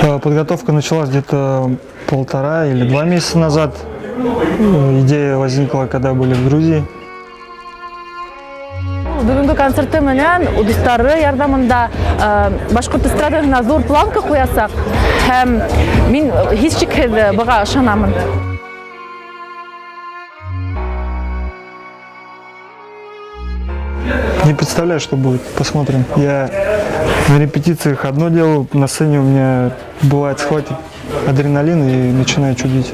Подготовка началась где-то 1,5 или 2 месяца назад. Идея возникла, когда были в Грузии. Бөгөнгө концерты менән дуҫтары ярҙамында башҡорт эстрадаһына ҙур планка ҡуясаҡ, һәм мин һис шикһеҙ быға ышанамын. Не представляю, что будет. Посмотрим. Я на репетициях одно делаю, на сцене у меня бывает схватит адреналин и начинаю чудить.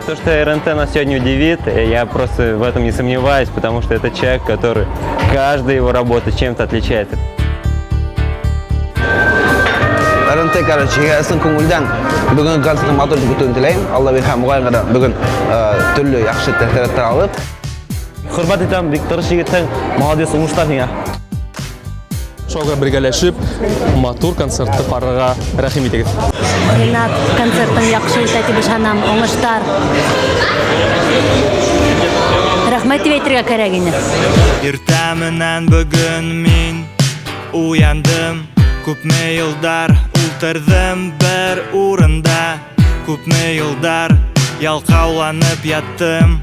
То, что РНТ нас сегодня удивит, я просто в этом не сомневаюсь, потому что это человек, который каждая его работа чем-то отличается. РНТ, короче, һиңә ысын күңелдән бөгөнгө концертын матур итеп үтеүен теләйем. Алла бирһә, моғайын ғына бөгөн төрлө яҡшы тәьҫораттар алып. Хөрмәт итәм, бик тырыш егетһең, молодец, уңыштар һиңә. Шуға бергәләшеп матур концертты ҡарарға рәхим итегеҙ. Ринат, концертың яҡшы үтә тип ышанам, уңыштар. Рәхмәт тип әйтергә кәрәк ине. Иртә менән бөгөн мин уяндым. Күпме йылдар ултырҙым бер урында. Күпме йылдар ялҡауланып яттым.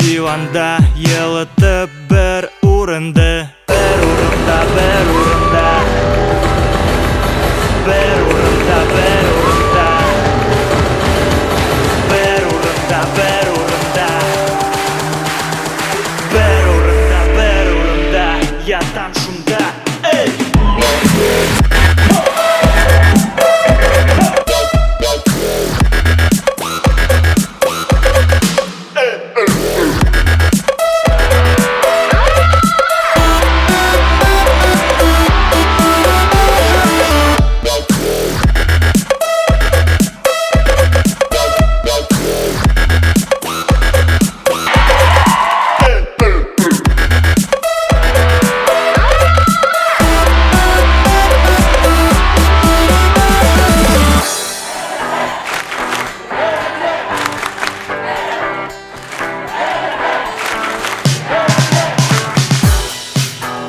Диванда йылытып бер урынды. Бер урында, бер урында. Бер урында, бер урында. Бер урында, бер урында. Бер урында, бер урында. Ятам шунда. Эй!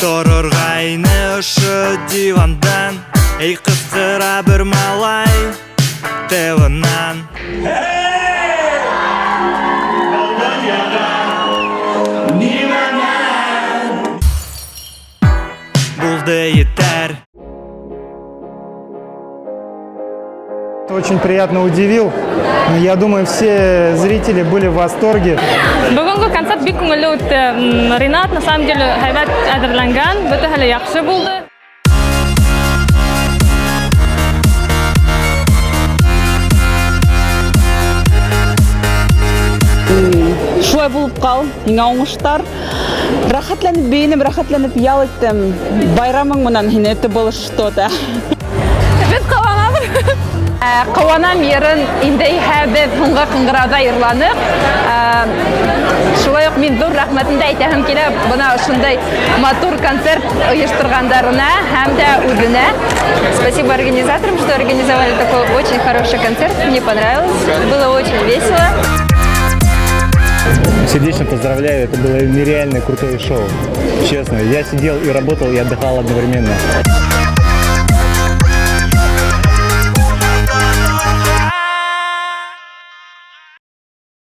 Торорға ине ошо дивандан. Эй, ҡысҡыра бер малай тылынан. Булды, етәр. Очень приятно удивил. Я думаю, все зрители были в восторге. Бөгөнгө концерт бик күңелле үтте. Ринат, на самом деле, һәйбәт әҙерләнгән, бөтәһе лә яҡшы булды. Шулай булып ҡал, һиңә уңыштар. Рәхәтләнеп бейенем, рәхәтләнеп ял иттем. Байрамың менән һине, это было что-то. Беҙ ҡыуанабыҙ. Ҡыуанам йырын инде иһә беҙ һуңғы ҡыңғырауҙа йырланыҡ. Шулай уҡ мин ҙур рәхмәтемде әйтәһем килә бына ошондай матур концерт ойошторғандарына һәм дә үҙенә. Спасибо организаторам, что организовали такой очень хороший концерт. Мне понравилось, было очень весело. Сердечно поздравляю, это было нереально крутое шоу. Честно, я сидел и работал, и отдыхал одновременно.